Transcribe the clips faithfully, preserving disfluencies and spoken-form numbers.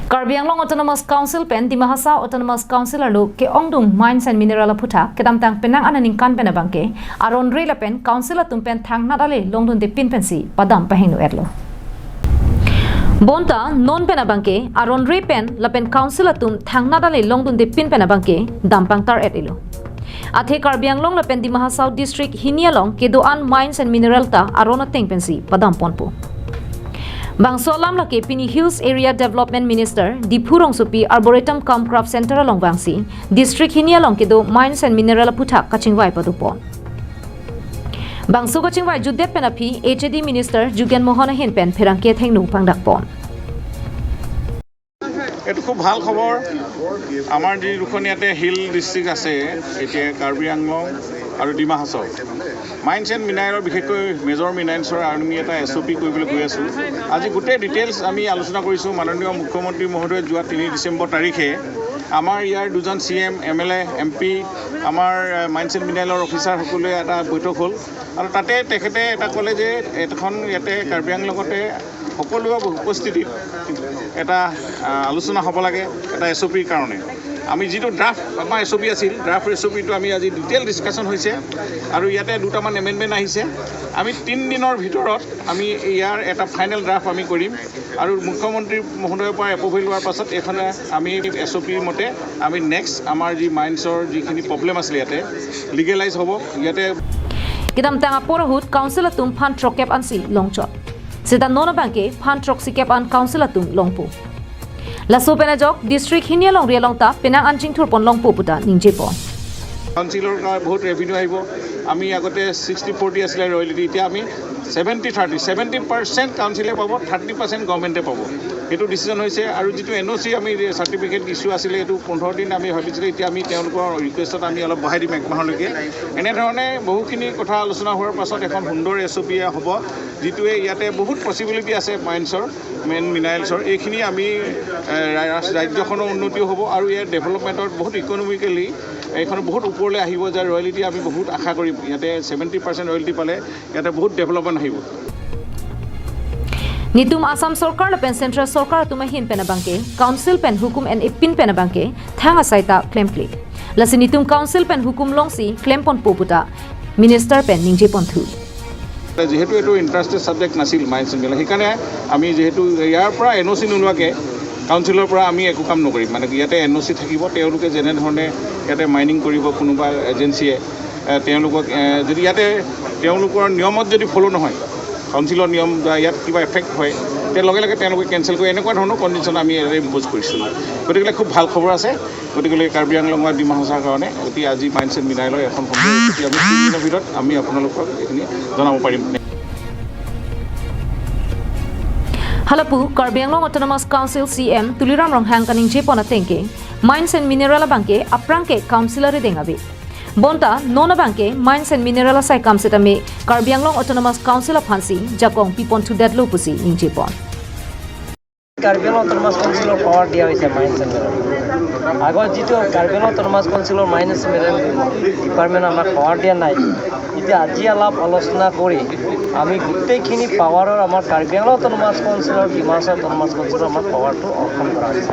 Karbi Anglong Autonomous Council pen Dima Hasao Autonomous Council arlo ke-ongdung Mines and Mineral aphuthak kedamtang penang aningkan pen abangke aron-re lapen council atum pen thangnat ale longdundepin pensi padam pahingno-etlo. Bonta non pen abangke aron-re pen lapen council atum thangnat ale longdundepin pen abangke dam pangtar-et-elo. Athe Karbi Anglong lapen Dima Hasao District hini along kedo-an Mines and Mineral ta aron ateng pensi padam ponpo. Bangso alam lake pini Hills Area Development Minister Diphu Rongsopi Arboretum cum Craft Center along vangsi District hini along kedo Mines and Mineral aphuthak kachingvai padopon. Bangso kachingvai jutdet pen aphi H A D Minister Jugen Mohan ahin pen pherangke athengno pangdakpon. এইটো খুব ভাল খবৰ। আমাৰ যি দুখন ইয়াতে hill district আছে, এতিয়া কাৰ্বি আংলং আৰু ডিমা হাছাও, মাইনছ এণ্ড মিনাৰেলৰ, বিশেষকৈ মেজৰ মিনাৰেলছৰ আমি এটা এছ অ' পি কৰিবলৈ গৈ আছোঁ। আজি গোটেই ডিটেইলছ আমি আলোচনা কৰিছোঁ। মাননীয় মুখ্যমন্ত্ৰী মহোদয়ে যোৱা তিনি ডিচেম্বৰ তাৰিখে আমাৰ ইয়াৰ দুজন চি এম, এম এল এ, এম পি, আমাৰ মাইনছ এণ্ড মিনাৰেলৰ অফিচাৰ সকলোৱে এটা বৈঠক হ'ল আৰু তাতে তেখেতে এটা ক'লে যে এখন ইয়াতে কাৰ্বি আংলঙতে সকলোৱে উপস্থিতিত এটা আহ, আলোচনা হ'ব লাগে এটা এছ অ' পিৰ কাৰণে। আমি যিটো ড্ৰাফ্ট আমাৰ এছ অ' পি আছিল, ড্ৰাফ্ট এছ অ' পিটো আমি আজি ডিটেইল ডিছকাশ্যন হৈছে আৰু ইয়াতে দুটামান এমেণ্ডমেণ্ট আহিছে। আমি তিনি দিনৰ ভিতৰত আমি ইয়াৰ এটা ফাইনেল ড্ৰাফ্ট আমি কৰিম আৰু মুখ্যমন্ত্ৰী মহোদয়ৰ পৰা এপ্ৰুভেল লোৱাৰ পাছত এইখনে আমি এছ অ' পিৰ মতে আমি নেক্সট আমাৰ যি মাইনছৰ যিখিনি প্ৰব্লেম আছিলে ইয়াতে লিগেলাইজ হ'ব। ইয়াতে Kedamtang apor ahut council atum phan throkkep ansi longchot. Seta non abangke phan throksikep an council atum longpo. Laso pen ajok district hini alongri along ta penang an chingthurpon longpo puta ningjepon. কাউন্সিলৰ পৰা বহুত ৰেভিনিউ আহিব। আমি আগতে sixty forty আছিলে ৰয়েলিটি, এতিয়া আমি seventy thirty, seventy percent কাউন্সিলে পাব, থাৰ্টি পাৰ্চেণ্ট গভৰ্ণমেণ্টে পাব। সেইটো ডিচিজন হৈছে। আৰু যিটো এন অ' চি আমি চাৰ্টিফিকেট ইছ্যু আছিলে, এইটো পোন্ধৰ দিন আমি ভাবিছিলোঁ, এতিয়া আমি তেওঁলোকৰ ৰিকুৱেষ্টত আমি অলপ বঢ়াই দিম এক মাহলৈকে। এনেধৰণে বহুখিনি কথা আলোচনা হোৱাৰ পাছত এখন সুন্দৰ এছ অ' পি হ'ব, যিটোৱে ইয়াতে বহুত পচিবিলিটি আছে মাইনছৰ, মেইন মিনাৰেলছৰ। এইখিনি আমি এ, ৰা- ৰাজ- ৰাজ্যখনৰ উন্নতিও হ'ব আৰু ইয়াৰ ডেভেলপমেণ্টত বহুত ইকনমিকেলি এইখন বহুত ওপৰলৈ আহিব। যাৰ ৰয়েলিটি আমি বহুত আশা কৰিম। ইয়াতে ছেভেণ্টি পাৰ্চেণ্ট ৰয়েলিটি পালে ইয়াতে বহুত ডেভেলপমেণ্ট আহিব। Netum Assam Sorkar lapen Central Sorkar atum ahin pen abangke council pen hukum en-epin pen abangke thang asai ta klemkle. Lasi netum council pen hukum longsi klemponpo puta minister pen ningjeponthu. যিহেতু এইটো interested subject নাছিল minus and mineral, সেইকাৰণে আমি যিহেতু ইয়াৰ পৰা এন অ' চি নোলোৱাকৈ কাউন্সিলৰ পৰা আমি একো কাম নকৰিম। মানে ইয়াতে এন অ' চি থাকিব, তেওঁলোকে যেনেধৰণে ইয়াতে মাইনিং কৰিব কোনোবা এজেঞ্চিয়ে, এ, তেওঁলোকক, এ, যদি ইয়াতে তেওঁলোকৰ নিয়মত যদি ফ'ল' নহয়, কাউন্সিলৰ নিয়ম বা ইয়াত কিবা এফেক্ট হয়, তে লগে লগে তেওঁলোকে কেঞ্চেল কৰে। এনেকুৱা ধৰণৰ কণ্ডিশ্যন আমি ইয়াতে ইম্প'জ কৰিছোঁ। গতিকে খুব ভাল খবৰ আছে। গতিকে কাৰ্বি আংলং বা ডিমা হাছাওৰ কাৰণে অতি আজি মাইনছ এণ্ড মিনাৰেলৰ এখন সম্পূৰ্ণ স্থিতি আমি তিনিদিনৰ ভিতৰত আমি আপোনালোকক এইখিনি জনাব পাৰিম। Halapu Karbi Anglong Autonomous Council C M Tuliram Ronghang kaningjepon atengke Mines and Mineral abangke aphrang ke council arideng ave. Bonta non abangke Mines and Mineral asai kam setame Karbi Anglong Autonomous Council aphansi jakong piponthudetlo pusi ningjepon. Karbi Anglong autonomous কাউন্সিলৰ power দিয়া হৈছে mines and mineral. আগত যিটো Karbi Anglong autonomous কাউন্সিলৰ mines and mineral department আমাক power দিয়া নাই, এতিয়া আজি আলাপ আলোচনা কৰি আমি গোটেইখিনি পাৱাৰৰ আমাৰ কাৰ্বি আংলং অট'নমাছ কাউন্সিলৰ, ডিমা হাছাও অট'নমাছ কাউন্সিলৰ আমাৰ পাৱাৰটো অৰ্পণ কৰা হৈছে।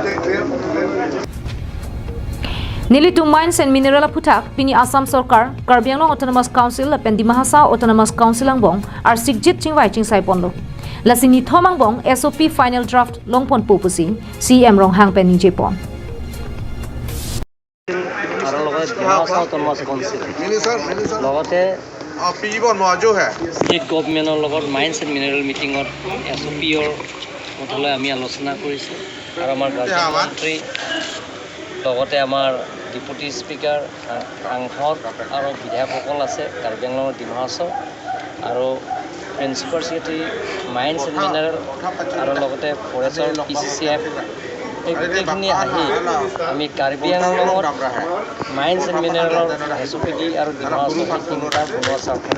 Nelitum Mines and Mineral aphuthak pini Assam Sorkar, Karbi Anglong Autonomous Council lapen Dima Hasao Autonomous Council angbong arsikjit chingvai chingsaiponlo. Lasi nithom angbong S O P final draft longponpo pusi C M Ronghang pen ningjepon. আৰু লগতে ডিমা Hasao autonomous council, লগতে পিব নোৱাৰ হে। ষ্টেট গভৰ্ণমেণ্টৰ লগত minus and mineral মিটিঙত এছ অ' পিৰ কথালৈ আমি আলোচনা কৰিছোঁ। আৰু আমাৰ গাৰ্জেন মন্ত্ৰী, লগতে আমাৰ ডেপুটি স্পীকাৰ, সাংসদ আৰু বিধায়কসকল আছে কাৰ্বি আংলঙৰ ডিমা হাছাও, আৰু principal secretary, minus and mineral আৰু লগতে ফৰেষ্টৰ পি চি চি এফ, এই গোটেইখিনি আহি আমি কাৰ্বি আংলঙত মাইনছ এণ্ড মিনাৰেলৰ এছ অ' পি ডি আৰু ডিমা হাছাও তিনিটা বনোৱা স্বাৰ্থত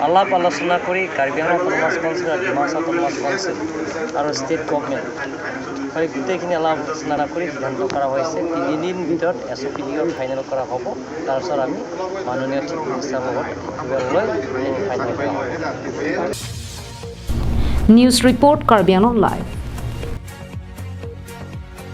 আলাপ আলোচনা কৰি কাৰ্বি আংলং অট'নমাছ কাউন্সিল আৰু ডিমা হাছাও অট'নমাছ কাউন্সিল আৰু ষ্টেট গভৰ্ণমেণ্ট, হয়, গোটেইখিনি আলাপ আলোচনা কৰি সিদ্ধান্ত কৰা হৈছে। তিনিদিন ভিতৰত এছ অ' পি ডিখন ফাইনেল কৰা হ'ব। তাৰপিছত আমি মাননীয় চিফ মিনিষ্টাৰৰ লগত এপ্ৰুভেল লৈ ফাইনেল কৰা হ'ব। News report, Karbi Anglong Live.